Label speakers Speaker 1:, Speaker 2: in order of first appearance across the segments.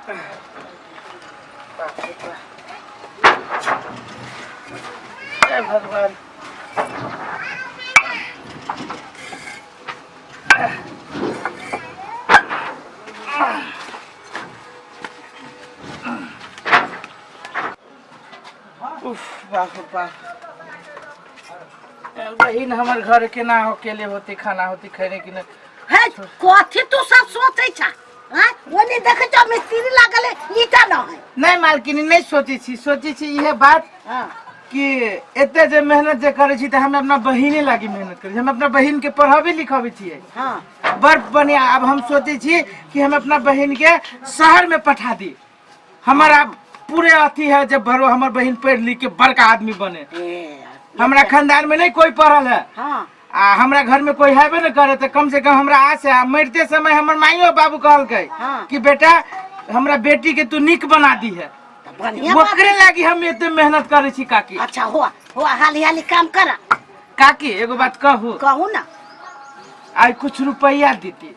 Speaker 1: बाप रे बाप। हे भगवान उफ बाप रे बाप बहिन हमर घर केना अकेले होते खाना होते खैने कि नहि
Speaker 2: हे कथी तू सब सोचै छा हाँ वो नहीं देखे छो मिस्त्री लागल है ईटा न है
Speaker 1: नहि मालकिनी नहि सोचै छी सोचै छी इहे बात
Speaker 2: हाँ
Speaker 1: कि एते जे मेहनत जे करै छी तऽ हम अपना बहिने लागी मेहनत करै छी हम अपना बहिन के पढ़ाबै लिखाबै छियै
Speaker 2: हाँ
Speaker 1: बड़ बढ़िया आब हम सोचै छी कि हम अपना बहिन के शहर में पठा दी हमर आब पूरे अथी है जब भरो हमर बहिन पढ़ लिख के बड़का आदमी बने
Speaker 2: ए,
Speaker 1: हमरा खानदान में नहीं कोई पढ़ल है
Speaker 2: हाँ
Speaker 1: आ हमरा घर में कोई हेबे न करे तो कम से कम हमरा आस है आ मरते समय हमर माइयो बाबू कहलकै
Speaker 2: हाँ।
Speaker 1: कि बेटा हमरा बेटी के तू नीक बना दी है
Speaker 2: तो बढ़िया बात
Speaker 1: ओकरे लागी हम एते मेहनत करे छी काकी
Speaker 2: अच्छा हुआ हुआ हाली हाली काम करा
Speaker 1: काकी एगो बात कहू
Speaker 2: कहू ना
Speaker 1: आइ कुछ रुपया देती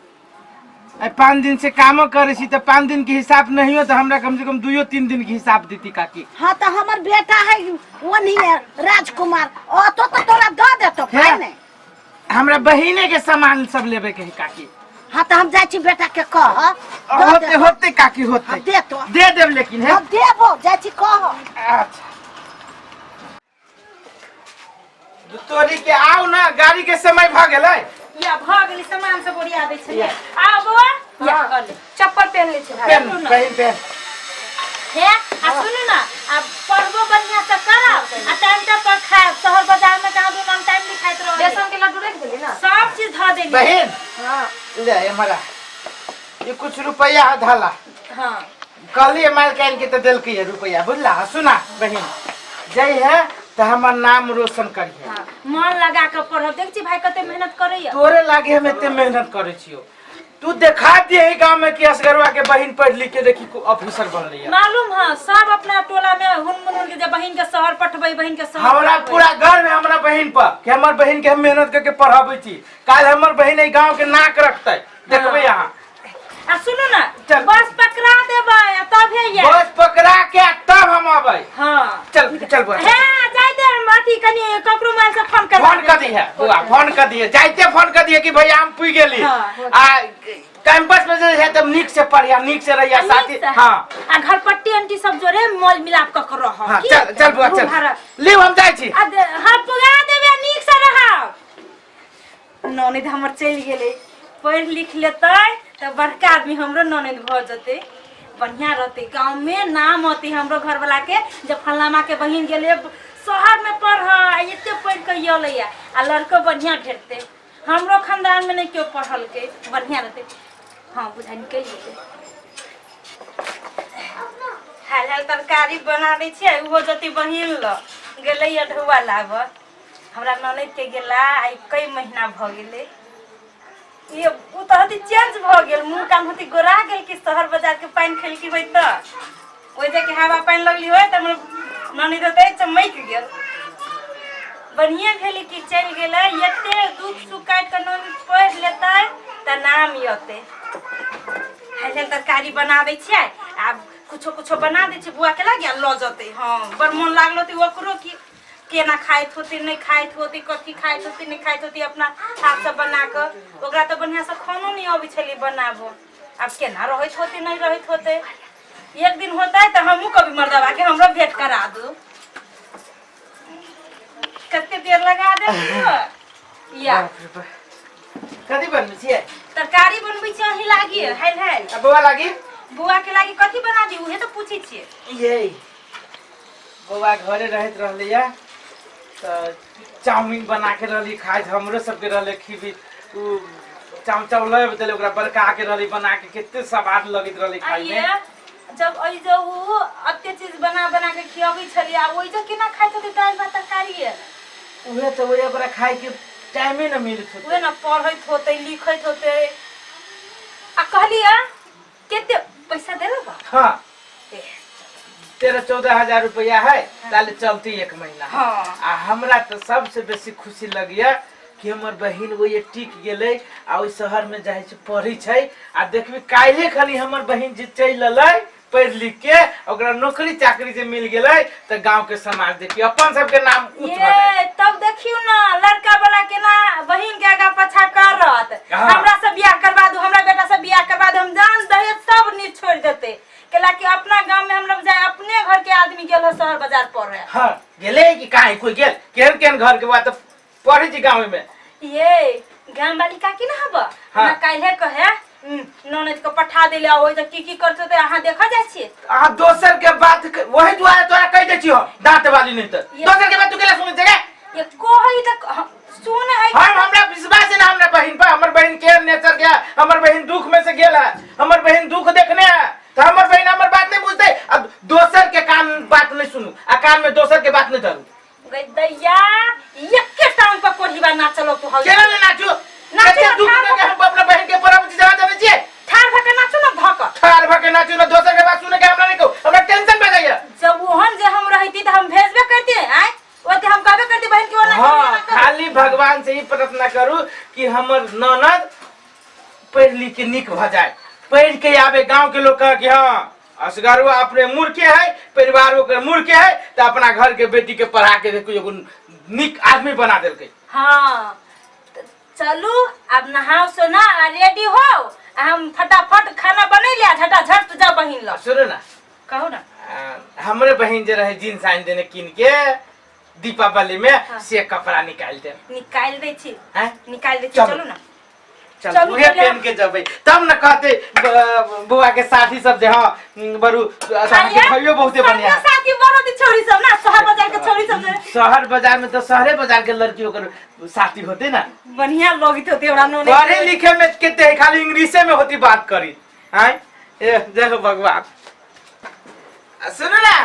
Speaker 1: आइ 5 दिन से कामो करे छी तऽ 5 दिन के हिसाब नहीं हो तो हमरा कम से कम दुइयो तीन दिन के हिसाब देती काकी
Speaker 2: हाँ तो हमर बेटा है वो नहीं है राजकुमार ओ तो तो तोरा दे देतो
Speaker 1: है?
Speaker 2: भाई ने
Speaker 1: हमरा बहिने के सामान सब लेबे के है काकी
Speaker 2: हाँ तो हम जाइ छी बेटा के कह दऽ
Speaker 1: होते
Speaker 2: देतो।
Speaker 1: होते काकी होते
Speaker 2: हाँ, देतो।
Speaker 1: दे देब लेकिन है
Speaker 2: हम देबो जाइ छी कह
Speaker 1: अच्छा तोरी के आउ ना गाड़ी के समय भ गेलै
Speaker 3: या भऽ गेलै सामान सब ओरिया दै छलियै आउ बौआ या कर ले
Speaker 4: चप्पल पहन ले छै भाई
Speaker 1: पेन पहिन पेन
Speaker 3: हे आ सुनू ना आ पढ़बो बढ़िया से करब आ टाइम टाइम पर खायब शहर बाजार में कहाँ दू नाम टाइम लिखाइत रहल
Speaker 4: बेसन के लड्डू रख देली ना
Speaker 3: सब चीज धऽ देली
Speaker 1: बहिन
Speaker 4: हां
Speaker 1: ले हमारा ये कुछ रुपया है धाला
Speaker 3: हाँ
Speaker 1: कहलिए मालकाइन के तो देलकै है रुपया बुझला सुना बहिन जई है तो हमर नाम रोशन करिहे
Speaker 3: हाँ मन लगा के पढ़ब देख छी भाई कते मेहनत करैया
Speaker 1: तोरे लागे हम एते मेहनत करे छियो तू देखा दिए ही गांव में कि असगरवा के बहिन पढ़ लिख के देखी ऑफिसर बनली है
Speaker 3: मालूम है सब अपना टोला में हुन मुन के जे बहिन के शहर पठबै बहिन के शहर
Speaker 1: हमरा
Speaker 3: पठबै।
Speaker 1: पूरा गर्व है हमरा बहिन पर कि हमर बहिन के हम मेहनत करके पढ़ाबै छी काल हमर बहिन एहि गांव के नाक रखतै देखबै अहाँ
Speaker 3: आ सुनू ना
Speaker 1: चल।
Speaker 3: बस पकड़ा देबै आ तबे ये
Speaker 1: बस पकड़ा के आ तब हम अबै
Speaker 3: हाँ
Speaker 1: चल चल बुआ
Speaker 3: हे जाय दे हम अथी कनी ककरो माल से फोन कर
Speaker 1: फोन कर दी है बुआ फोन कर दिए जाइते फोन कर दिए कि भैया हम पुई गेली
Speaker 3: हाँ।
Speaker 1: आ कैंपस में जे है तब नीक से पढ़िया नीक से रहिया साथी हाँ
Speaker 3: आ घरपट्टी अंटी सब जोरे मोल मिलाप क कर रह
Speaker 1: हाँ चल चल बुआ चल लिव हम जाइ छी
Speaker 3: आ हाँ पुगा देबै नीक से रहब ननैद हमर चलि गेलै पढ़ि लिख लेतै तऽ बड़का आदमी हमरो ननैद भऽ जेतै बढ़िआँ रहतै गाँवमे नाम अतै हमरो घरवलाके जे फल्लामाके बहिन गेलै शहरमे पढ़ऽ आ एते पढ़ि कऽ अयलैए आ लड़को बढ़िआँ भेटतै हमरो खानदानमे नहि केओ पढ़लकै बढ़िआँ रहतै हँ बुझाइ निकलि जेतै हाल हाल तरकारी बना दै छियै ओहो जतै बहिन लग गेलैए ढौआ लाबऽ हमरा ननैदके गेला आइ कई महीना भऽ गेलै ये ओ तऽ हती चेंज भऽ गेल मुँह कान हती गोरा गेल कि शहर बाजारके पानि खेलकी होय तऽ ओहि जाके हवा पानि लगली होय तऽ हमर ननैद होतै चमकि गेल बढ़िएँ भेलै कि चलि गेलै एते दुख सुख काटि कऽ ननैद पढ़ि लेतै तऽ नाम अतै हाल तरकारी बना दै छियै आब कुछो कुछो बना दै छियै बौआके लागि आ लऽ जेतै हँ बड़ मोन लागल होतै ओकरो कि केना खाइत होतै नहि खाइत होतै कथी खाइत होतै नहि खाइत होतै अपना हाथसँ बना कऽ ओकरा तऽ बढ़िआँसँ खानो नहि अबै छलै बनाबऽ आब केना रहैत होतै नहि रहैत होतै एक दिन होतै तऽ हमहूँ कभी मर्दबाके हमरो भेंट करा दू कते देर लगा दे या
Speaker 1: बाप रे बाप। कथी बनबै छियै
Speaker 3: तरकारी बनबै छी अहीं लागी हाल हाल
Speaker 1: आ बौआ लागी
Speaker 3: बौआ के लागी कथी बना दी उहे तऽ पूछै छियै
Speaker 1: ये बौआ घरे रहैत रहलैया तऽ चाउमीन बना के रहली खाइत हमरो सबके रहलै खिबी उ चाउ चाउ लबि देलै ओकरा बड़का के रहली बना के कते स्वाद लगैत रहलै खाइमे
Speaker 3: आइए जब अइ जो उ अते चीज बना बना के खियाबै छलियै आ ओइ जो केना खाइत होतै दालि भात तरकारी
Speaker 1: उहे तऽ ओहि ओकरा खाइके टाइमे न मिलैत
Speaker 3: उहे
Speaker 1: होतै
Speaker 3: न पढ़ैत होतै लिखैत होतै आ कहलियै कते पैसा देलक
Speaker 1: हाँ 13-14 हजार रुपया है ताले चलती एक महीना। आ हमरा तो सबसे बेसी खुशी लगिया कि हमर बहिन वो ये टिक गेलै आ ओहि शहर में जाइ छै पढ़ै छै आ देखबी काल्हे खाली हमर बहिन जे चलि एलै पढ़ि लिख के ओकरा नौकरी चाकरी जे मिल गेलै तऽ गांव के समाज देखी अपन सबके नाम ऊंच भऽ जाय।
Speaker 3: ये तब देखियौ ना लड़का वाला केना बहिन के आगा पाछा करत।
Speaker 1: हाँ।
Speaker 3: हमरा से बियाह करवा दू, हमरा बेटा से बियाह करवा दू, हम जान दहेज सब नी छोड़ देते, केला कि अपना गांव में हम लोग जाए, अपने घर के आदमी गेल हो शहर बाजार पढ़े।
Speaker 1: हाँ गेलै कि काहे कोई गेल केहन केहन घर के बात पढ़े छी गाँव में।
Speaker 3: ये गाम वाली काकी ना हब।
Speaker 1: हाँ।
Speaker 3: हमरा काल्हे कहे ननद के पठा देले आ ओइ त की की करते ते अहाँ देखा जाइ छियै।
Speaker 1: अहाँ दोसर के बात वही दुआरे तोरा कहि दै छियौ दाँत वाली नहीं तऽ
Speaker 3: ये-
Speaker 1: दोसर के बात तू केला सुनै छै गे?
Speaker 3: ये कहै त सुन है।
Speaker 1: हम हमरा विश्वास है ना हमरा बहिन पर, हमर बहिन के नेचर के, हमर बहिन दुख में से गेल है, हमर बहिन दुख देखने है, तो हमर बहिन हमर बात नहीं बुझते। अब दोसर के कान बात नहीं सुनू आ कान में दोसर के बात नहीं धरू।
Speaker 3: गई दैया एके टांग पर कोढ़ीबा नाचलो तू हौ।
Speaker 1: केना ने नाचू?
Speaker 3: नाचू
Speaker 1: कते
Speaker 3: ना,
Speaker 1: दुख
Speaker 3: ठाढ़
Speaker 1: में के हम अपना बहिन के परम जरा जाने छियै।
Speaker 3: ठाढ़ भऽ के नाचू ना धक।
Speaker 1: ठाढ़ भऽ के नाचू ना, दोसर के बात सुने के हमरा नहीं कहू, हमरा टेंशन भऽ जाइए।
Speaker 3: जब ओहन जे हम रहती त हम भेजबे करती, आय ओते हम कहबे करती बहिन के ओना
Speaker 1: हाँ,
Speaker 3: करू, एना करू।
Speaker 1: खाली भगवान से ही प्रार्थना करू कि हमर ननद पढ़ लिख के नीक भऽ जाए, पढ़ के आबे गांव के लोग कह कि हाँ असगरुआ अपने मूर्खे है, परिवार ओकर मूर्खे है, तो अपना घर के बेटी के पढ़ा के देखो एगो नीक आदमी बना देलकै।
Speaker 3: हाँ त चलू अब नहाओ सोना आ रेडी हो, आ हम फटाफट खाना बनैले आ झटाझट जा बहिन लग।
Speaker 1: सुनू ना।
Speaker 3: कहू ना।
Speaker 1: हमरे बहिन जे रहे जींस आनि देने कीन के दीपावली में।
Speaker 3: हाँ।
Speaker 1: से कपड़ा निकाल दे।
Speaker 3: निकाल दै छी।
Speaker 1: हैं?
Speaker 3: निकाल दै छी।
Speaker 1: चलू।
Speaker 3: चलू ना।
Speaker 1: चल।
Speaker 3: चलू,
Speaker 1: उहे
Speaker 3: पहिले
Speaker 1: पहन के जबै तब न कहते बौआ के साथी सब जे हाँ बरू अहाँके भैयो बहुते बढ़िया है।
Speaker 3: साथी बड़ो दी छोरी सब ना शहर बाजार के छोरी सब जे
Speaker 1: शहर बाजार में तो शहरे बाजार के लड़की ओकर साथी होते ना।
Speaker 3: बढ़िया लगैत होते हमरा नोने।
Speaker 1: पढ़े लिखे में केते है, खाली इंग्लिशे में होती बात करी आय ए जय हो भगवान। आ, सुनू ना।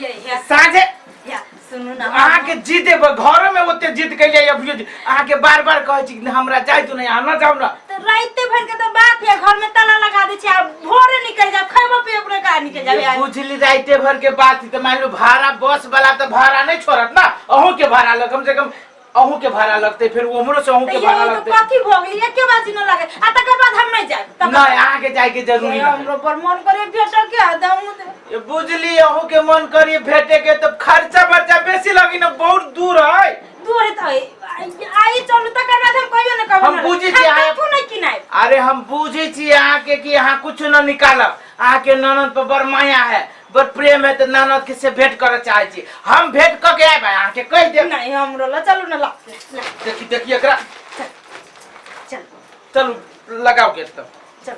Speaker 3: ये ये
Speaker 1: साँझे
Speaker 3: या सुनू ना।
Speaker 1: अहाँके जिद घरो में ओते जिद कैलियै अभियो अहाँके बार बार कहै छी कि हमरा जाय दू ने, अहाँ न जाउ ना।
Speaker 3: तो राइते भर के तो बात है, घर में ताला लगा दै छी आ भोरे निकल जाब, खैबो पियबो का निकल जाब यार।
Speaker 1: बुझली राइते भर के बात है, तो मान लो भाड़ा बस वाला तो भाड़ा नहीं छोड़त ना, अहूँ के भाड़ा लग कम से कम अहूँ के भाड़ा लगते, फिर उमरो से अहूँ
Speaker 3: तो
Speaker 1: के
Speaker 3: ये
Speaker 1: भाड़ा
Speaker 3: तो
Speaker 1: लगते।
Speaker 3: कथी भऽ गेल एके बाजी न लागे आ तकर बाद हम नहीं जाब तकर
Speaker 1: नहीं अहाँ के जाय के जरूरी
Speaker 3: ये
Speaker 1: नहीं।
Speaker 3: हमरो पर मन करे भेट के आ दम
Speaker 1: ये बुझली अहूँ के मन करिए भेटे के तो खर्चा बर्चा बेसी लगी ना, बहुत दूर है।
Speaker 3: दूर है तो आई चलू तकर बाद हम कहियो न कहबो
Speaker 1: हम
Speaker 3: न।
Speaker 1: बुझै छी
Speaker 3: हम
Speaker 1: अहाँ-
Speaker 3: कथू नहीं किनाय।
Speaker 1: अरे हम बुझै छी अहाँ के कि अहाँ कुछ न निकालब, अहाँ के ननद पर बड़ माया है, बड़ प्रेम है, तो ननद के से भेंट करे चाहे छी, हम भेंट क के आएब अहाँ के कहि देब।
Speaker 3: नहीं हमरो ला चलू न ला ला।
Speaker 1: देखी देखी एकरा।
Speaker 3: चल।
Speaker 1: चलू लगाओ गेट तब।
Speaker 3: चल।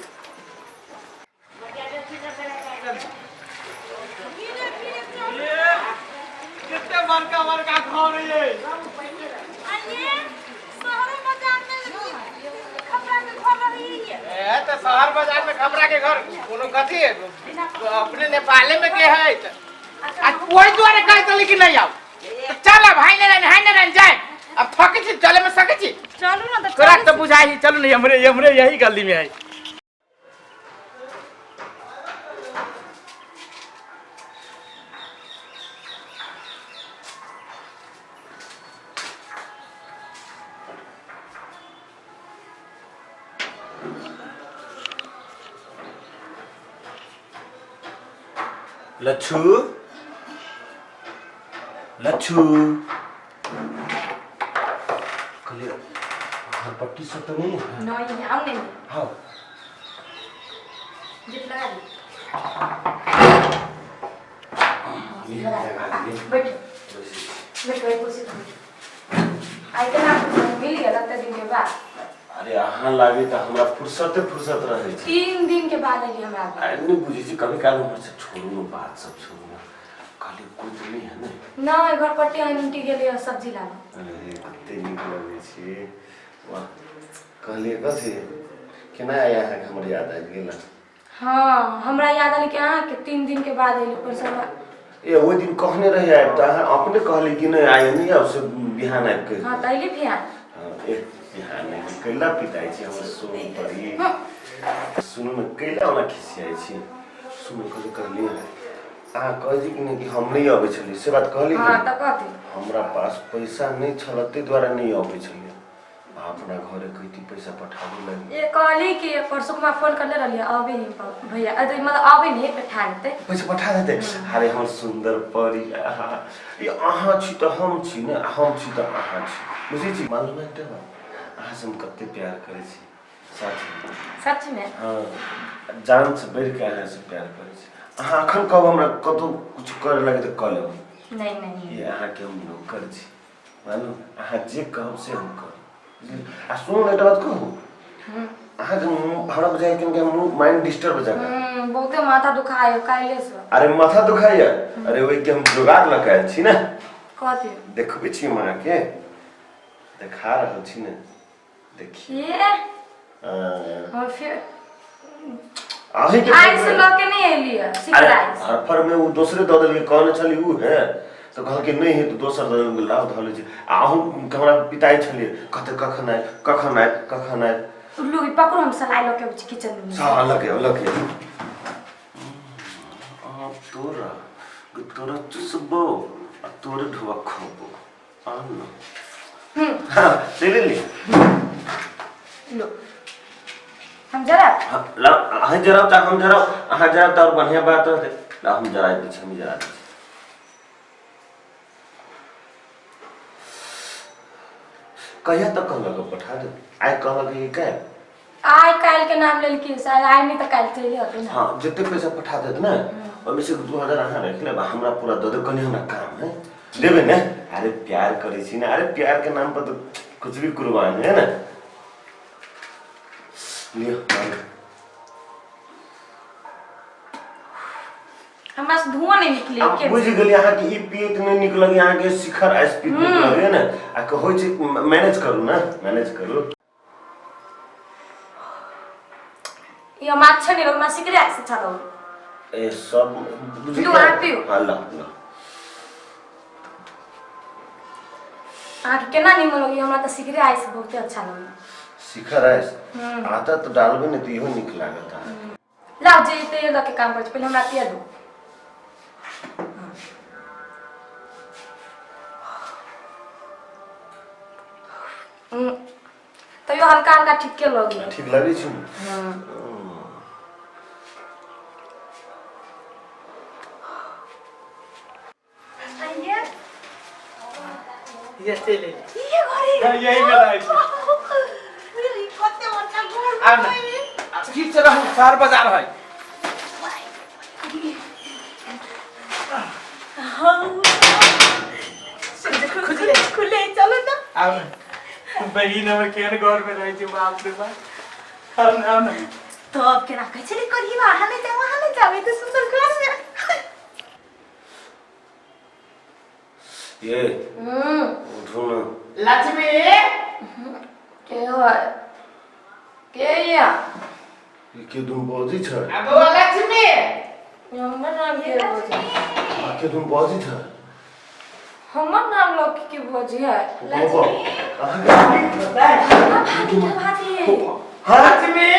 Speaker 1: कितने बड़का बड़का घर है ये।
Speaker 3: आइए शहर बाजार में खपरा के घर रही है।
Speaker 1: ए तो शहर बाजार में खपरा के घर कोनो कथी है, अपने नेपाले में के है त। आ वही दुआरे कहै छली कि नहीं आओ, तो चल अब हाय नारायण हाय नारायण जाए, अब थकै छी चले में सकै छी।
Speaker 3: चलू ना तो
Speaker 1: तोरा तो बुझाई ही, चलू नहीं हमरे हमरे यही गली में है।
Speaker 5: लच्छू लच्छू कहलिए घरपट्टी सब तो नहीं है?
Speaker 4: नहीं आउ नहीं।
Speaker 5: हाँ
Speaker 4: गेट लगा दी।
Speaker 5: लगा दिए।
Speaker 4: बैठो बैठो एक कुर्सी पर बैठो। आई के ना मिल गेल कते दिन के बाद।
Speaker 5: अरे अहाँ लागे तऽ हमरा फुर्सते फुर्सत रहै छै।
Speaker 4: 3 दिन के बाद एली हमरा घर।
Speaker 5: अरे नहीं बुझै छी कभी काल हमर से छोड़ू ने बात सब छोड़ू ने, कहलिए कोई तऽ नहीं है ने।
Speaker 4: नहीं घर पट्टी आंटी गेली सब्जी लाबऽ।
Speaker 5: अरे कते नीक लगै छै वाह। कहलिए कथी केना आइ अहाँके हमर याद आबि गेल?
Speaker 4: हाँ हमरा याद आयल कि अहाँके 3 दिन के बाद एली पर सब।
Speaker 5: ए ओहि दिन कहने रहे आबि तऽ अहाँ अपने कहली कि नहि आइ नहि आउ से बिहान आबि के।
Speaker 4: हाँ तऽ अयली बिहान।
Speaker 5: हाँ ए बिहान नहि कैला पिताइ छी हमर सोन परी। सुनू ने कैला ओना खिसियाइ छी? सुनू कथी कहलिए अहाँ कहली कि नहि कि हम नहि अबै छलियै से बात कहली?
Speaker 4: हाँ तऽ कथी
Speaker 5: हमरा पास पैसा नहि छल ताहि दुआरे नहि अबै छलियै। अपना घरे कहती पैसा पठाबू लगी।
Speaker 4: ये कहली कि परसों के फोन करले रहलिए अभी ही भैया अरे मतलब अभी नहीं पठा देते।
Speaker 5: पैसा पठा देते। अरे हम सुंदर परी, आहा, ये अहाँ छी तऽ हम छी ने, हम छी तऽ अहाँ छी, बुझै छी? मालूम है एकटा बात, अहाँ से हम कते प्यार करै छी सच में।
Speaker 4: सच में?
Speaker 5: हाँ, जान से बढ़ि के अहाँ से प्यार करै छी। अहाँ अखन कहब हमरा कतौ कुछ करे लगे तऽ कऽ लेब।
Speaker 4: नहीं नहीं।
Speaker 5: ये अहाँ के हम नौकर छी, मालूम? अहाँ जे कहब से हम करब, बुझलियै? आ सुनू ने, एकटा बात कहू, अहाँके हमरा बुझाइ कि मुँह माइंड डिस्टर्ब जकाँ।
Speaker 4: बहुते माथा दुखाय काल्हि से।
Speaker 5: अरे माथा दुखाइया? अरे ओहिके हम जोगाड़ लऽ के आयल छी ने।
Speaker 4: कथी?
Speaker 5: देखबै छी हम अहाँके, देखा रहल छी ने, देखिए।
Speaker 4: ये हम फिर
Speaker 5: अहीं के
Speaker 4: आइ से लऽ के नहीं एलियै
Speaker 5: अरे
Speaker 4: सिकराइस।
Speaker 5: हरफर में वो दोसरे दऽ देलकै, कहने छली उ है तऽ कहलकै नहि है तऽ दोसर दऽ देलकै, लाउ धऽ लै छी। आ अहूँ हमरा पिताइ छलियै कहते कखन आयत कखन आयत कखन आयत।
Speaker 4: लू ई पकड़ू, हम सलाइ लऽ के अबै छी किचन में।
Speaker 5: हाँ लगे लगे तोरा तोरा चुसबो आ तोरे ढोआ खबो आन न। हाँ चलि ली।
Speaker 4: लो हम जरा
Speaker 5: हाँ, लाउ, अहाँ जराउ तऽ हम जराउ, अहाँ जराउ तऽ आओर बढ़िआँ बात रहतै। लाउ, हम जरा दै छी, हम जरा दै छी। कहिया तक कहलक पठा दे? आइ कहलक कि काल्हि?
Speaker 4: आइ काल्हि के नाम लेलखिन शायद, आइ नहीं तऽ काल्हि चलि अतै ने।
Speaker 5: हाँ, जते पैसा पठा देत ने ओहिमे से 2000 अहाँ राखि लेब, आ हमरा पूरा दऽ देब, कनि हमरा काम है, देबै ने? अरे प्यार करै छी ने, अरे प्यार के नाम पर तऽ कुछ भी कुर्बान है ने। लिअ मांग।
Speaker 4: हमरा से धुआं नहीं निकले
Speaker 5: आब
Speaker 4: के।
Speaker 5: बुझि गेलियै अहाँके ई पियैत नहि नीक लगैए, अहाँके शिखर आइस पीत नीक लगैए ने। आ कहै छै मैनेज करू ने, मैनेज करू।
Speaker 4: ई हम अच्छा नहीं लगे, हमरा सिकरे से अच्छा लगे।
Speaker 5: ए सब बुझि
Speaker 4: लू, अहाँ पीउ।
Speaker 5: हाँ ल ल।
Speaker 4: अहाँके केना नीमन लगे? हमरा तऽ सिकरे आइस बहुते अच्छा लगे।
Speaker 5: शिखर आइस आता तऽ डालबै ने तऽ इहो नीक लागत अहाँके।
Speaker 4: लाउ जे तेल लऽ के काम करै छी, पहिले हमरा पिया दू। तैयो हल्का हल्का ठीके लगे।
Speaker 5: ठीक लगै छै ने?
Speaker 1: ये चले
Speaker 3: ये घरे
Speaker 1: हाँ, यही में रहै छी।
Speaker 3: कते बड़का घर।
Speaker 1: आब ने ठीक से रहू, शहर बाजार है।
Speaker 3: खुले खुले चलो ना।
Speaker 1: आब ने बहिन हमर केहन घर में रहै छै, बाप रे बाप। आब ने, आब ने।
Speaker 3: तो अब केना कहै छलै करियो, अहाँ नहि जाउ, अहाँ नहि जाउ, एते सुन्दर घर में।
Speaker 5: ये उठू ने।
Speaker 1: लक्ष्मी
Speaker 4: के है के या?
Speaker 5: ई के दुन बजै छै?
Speaker 1: आ बौआ लक्ष्मी,
Speaker 4: हमर नाम के बजै?
Speaker 5: आ के दुन बजै छै?
Speaker 4: हमर नाम लऽ के के बजै है?
Speaker 5: बाबा अहाँके
Speaker 4: भाभी भाभी।
Speaker 5: हाँ
Speaker 1: लक्ष्मी।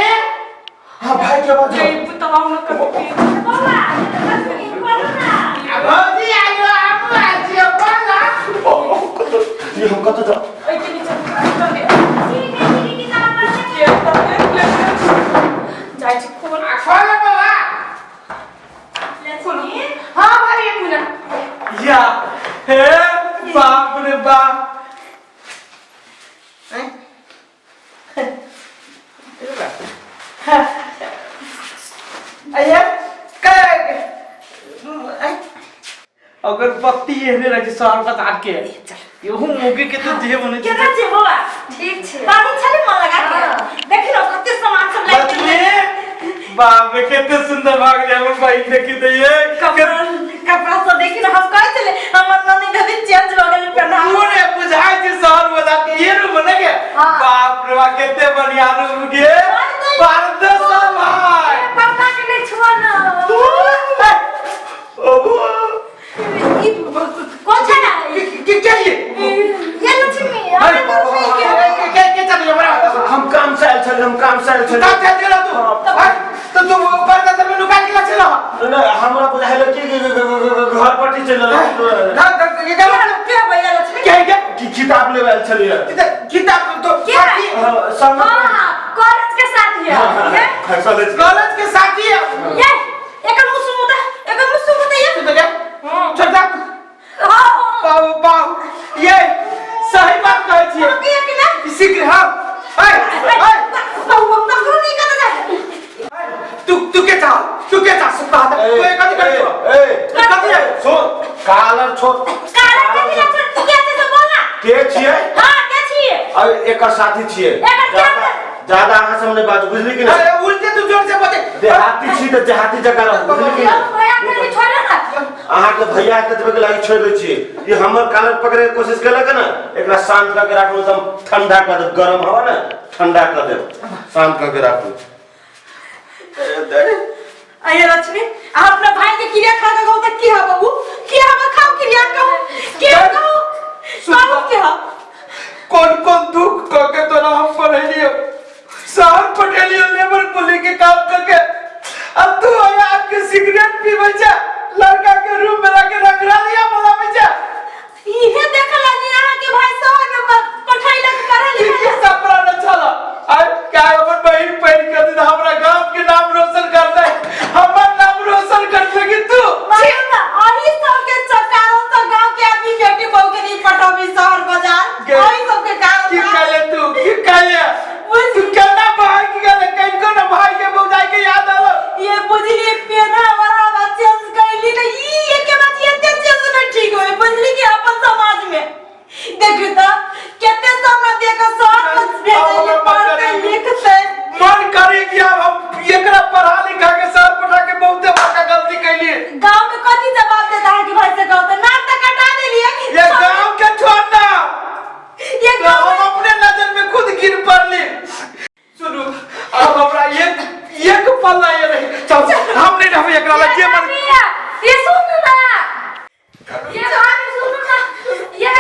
Speaker 5: हाँ भाई के आवाज है।
Speaker 4: पुतवा हम कभी
Speaker 3: बौआ लक्ष्मी बोलू ना।
Speaker 1: आ भौजी आइयो, आबू आजियो बोला।
Speaker 5: ये हम कतऽ जा
Speaker 4: ओइके नीचे चल।
Speaker 3: ठीक है दीदी की नाम
Speaker 4: जाइ छी खोल।
Speaker 1: आ खोल बौआ।
Speaker 3: लक्ष्मी।
Speaker 4: हाँ भाभी एक मिनट।
Speaker 1: या हे बाप रे बाप। हैं? अये अगर बत्ती एहने रहै छै शहर बाजार के, इहो मौगी के तो जे बनै छै।
Speaker 3: केना छै बौआ?
Speaker 4: ठीक छै।
Speaker 3: बाबू छलै मन लगा के।
Speaker 4: हाँ।
Speaker 3: देखी न कते सामान सब लाइट
Speaker 1: लक्ष्मी बाप रे कते सुंदर भाग गेलै हमर बहिन, देखी तऽ ये
Speaker 3: कपड़ा कपड़ा सब देखी न, हम कहै छलै हमर ननी दादी चेंज भऽ गेलै पहनावा।
Speaker 1: पूरे बुझाइ छै शहर बाजार के ये रूम ने के।
Speaker 4: हाँ।
Speaker 1: बाप रे बाप कते बढ़िया रूम के पर्दो सब है।
Speaker 4: पर्दा के नहीं छुआ ना।
Speaker 3: ई कोन छै ना?
Speaker 1: के के ये
Speaker 3: ये लक्ष्मी अरे
Speaker 1: के के के चल हमरा।
Speaker 5: हम काम से आयल छलियै, हम काम से आयल छलियै।
Speaker 1: काम चल गेल तू? तो तू पर्दा सब में नुका के लक्ष्मी
Speaker 5: नहि, हमरा बुझायल कि घर पट्टी चलि
Speaker 1: ना के
Speaker 3: के भैया लक्ष्मी
Speaker 1: के के
Speaker 5: कि किताब लेवे आयल छलियै
Speaker 1: किताब तो
Speaker 4: के?
Speaker 1: साथी
Speaker 5: हाँ, संग
Speaker 4: हाँ कॉलेज के साथी है ये
Speaker 5: कॉलेज
Speaker 1: कॉलेज के साथी है
Speaker 4: ये एकर मुंह सुनू त एकर मुंह सुनू त ये
Speaker 1: तू तो क्या छोड़ दे
Speaker 4: हाँ
Speaker 1: बाबू बाबू ये सही बात कहै छियै
Speaker 4: के कि ना
Speaker 1: शीघ्र हाँ ऐ ऐ
Speaker 4: बाबू पकड़ो नहीं करता जाए
Speaker 1: तू तू के चाह तू के चाह सुता तू एक कथी कर
Speaker 5: ए
Speaker 1: कथी है
Speaker 5: सुन कालर छोड़
Speaker 3: काला के दिला छोड़ तू कैसे से बोला
Speaker 5: के छियै
Speaker 3: हां के छिए
Speaker 5: अरे एकर साथी छियै
Speaker 3: एकर
Speaker 5: ज्यादा ज्यादा अहाँ सब नहि बाजू बुझली कि नहि
Speaker 1: अरे उल्टे तू जोर से बोले
Speaker 5: देहाती छी तऽ देहाती जकाँ रहू बुझली कि नहि
Speaker 4: भैया के छोड़ ना
Speaker 5: अहाँके भैया के देबे के लागी छोड़ि दै छियै ई हमर कालर पकड़े के कोशिश केलक ने एकरा शांत कऽ के राखू एकदम ठंडा कऽ देब गरम हवा ने ठंडा कऽ देब शांत कऽ के राखू
Speaker 3: अरे लक्ष्मी अहाँ अपना भाई के क्रिया खा के कहू तऽ की हब बाबू की हब खाओ क्रिया कहू के कहू कहू के हब
Speaker 1: कौन कौन दुख कह के तोरा हम पढ़ेलियो शहर पठेलियो लेबर कुली के काम करके अब तू आया के सिगरेट पीबै छै लड़का के रूम में लाके रंगरालिया बोलाबै छै
Speaker 3: इहे देखल जी अहाँ के भाई शहर में पठैलक पढ़ल
Speaker 1: ई
Speaker 3: लिखल
Speaker 1: के सपना न छल आइ काय हमर बहिन पढ़ के दिन हमरा गांव के नाम रोशन कर दे हमर नाम रोशन कर दे कि तू
Speaker 3: अही सबके चकारो तो गांव के आदमी बेटी बहू के नहीं पठोबी शहर बाजार अही सबके कारण
Speaker 1: की कहले तू की कहले तू केना भाई की कहले कनको न भाई के भौजाई के याद आलो
Speaker 3: ये बुझली पेना बढ़ावा चेंज कैली ना ई एके बात एते चेंज नहीं ठीक होई बुझली कि अपन समाज में देखी त केते समय दे के शहर में भेजली पढ़ते लिखते
Speaker 1: मन करे कि अब हम एकरा पढ़ा लिखा के शहर पठा के बहुते बड़का गलती कैली
Speaker 3: गांव में कथी जवाब देता है कि भाई से गांव तो नाक तक कटा देलिए
Speaker 1: ये गांव के छोड़ ना
Speaker 3: ये
Speaker 1: तो
Speaker 3: गांव
Speaker 1: हम अपने नजर में खुद गिर पड़ली सुनू अब हमरा एक एक पल ना ये रही चल हम नहीं रहबे एकरा लग जे मन
Speaker 4: ये सुन ना ये भाभी सुन ना ये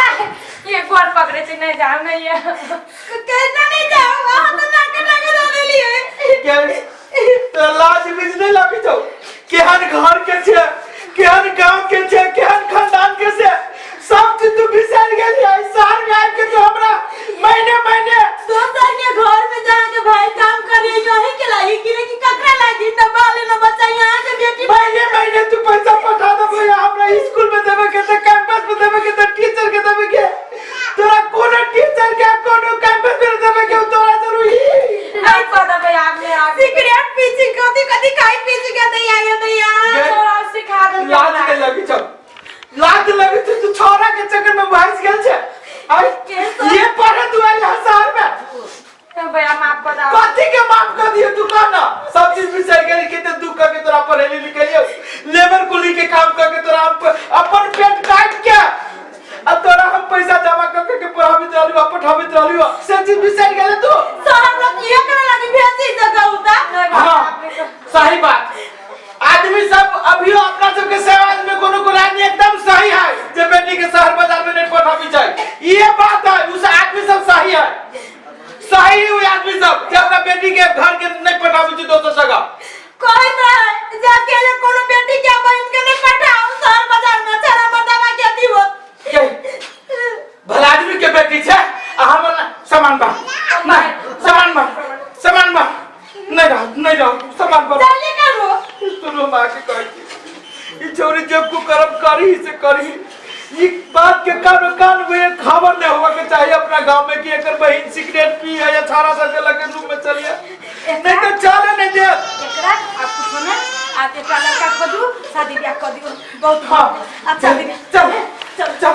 Speaker 4: ये गोर पकड़े छै नहीं जाओ नहीं ये
Speaker 3: कहना नहीं जाओ अहाँ तो नाक कटा के दे देलिए
Speaker 1: के तो लाज बीज नहीं लागी तो केहन घर के छे केहन गांव के छे केहन खानदान के छे सब चीज तू बिसर गेली आई शहर में आबि के तू हमरा महीने महीने
Speaker 3: दोसर के घर में जाके भाई काम करे यही के लागी कि कि ककरा लागी न बाले न बच्चा यहाँ के बेटी
Speaker 1: महीने महीने तू पैसा पठा दे भैया हमरा स्कूल में देवे के त कैंपस में देवे के त टीचर के देवे के तोरा कोनो टीचर के कोनो कैंपस में देवे के तोरा जरूरी
Speaker 4: नहीं पता भाई आपने आप
Speaker 3: सिगरेट पीछे कथी कथी खाई पीछे के नहीं आयो नहीं
Speaker 1: गे-
Speaker 4: थोड़ा सिखा दे
Speaker 1: लाज नहीं लगी छौ लाज लगी छौ तू छोरा के चक्कर में भाग गेल छे आई ये पढ़े तू आइल है शहर में
Speaker 4: भैया माफ कर दो
Speaker 1: कथी के माफ कर दियो तू कह ना सब चीज बिसर गेली केते दुख करके तोरा पढ़ेली लिखेलियो लेबर कुली के काम करके तोरा हम अपन पेट काट के आ तोरा हम पैसा जमा कर के पढ़ाबित रहलियो पठाबित रहलियो से चीज बिसर गेले तू
Speaker 3: शहर लोग ये करे लागी भेजी जगह उता
Speaker 1: हाँ सही बात आदमी सब अभियो अपना सबके समाज में कोनो को राजनी एकदम सही है जे बेटी के शहर बाजार में नहीं पठाबी चाहिए ये बात है उस आदमी सब सही है सही हुई आदमी सब जे अपना बेटी के घर के नहीं पठाबी चाहिए दोसर जगह
Speaker 3: कहत रहे जे अकेले कोनो बेटी के बहन के नहीं पठाओ शहर बाजार में छड़ा मर्दावा के अथी हो
Speaker 1: के भला आदमी के बेटी छे आ हमर ना सामान बा नहीं सामान बा सामान बा नहीं रह नहीं रह सामान बा
Speaker 3: चले करो
Speaker 1: सुनो माँ के कहै छी ई छौरी जब को करम करी से करी ई बात के कानो कान में एक खबर नहीं होवा के चाहिए अपना गांव में कि एकर बहिन सिगरेट पी है या छाड़ा सब के लगे रूम में चलिए नहीं तो चले नहीं दे
Speaker 3: एकरा आप कुछ ना आप एकरा लड़का खोजू शादी ब्याह कर दियो बहुत
Speaker 1: हाँ
Speaker 3: अच्छा दीदी
Speaker 1: चल चल चल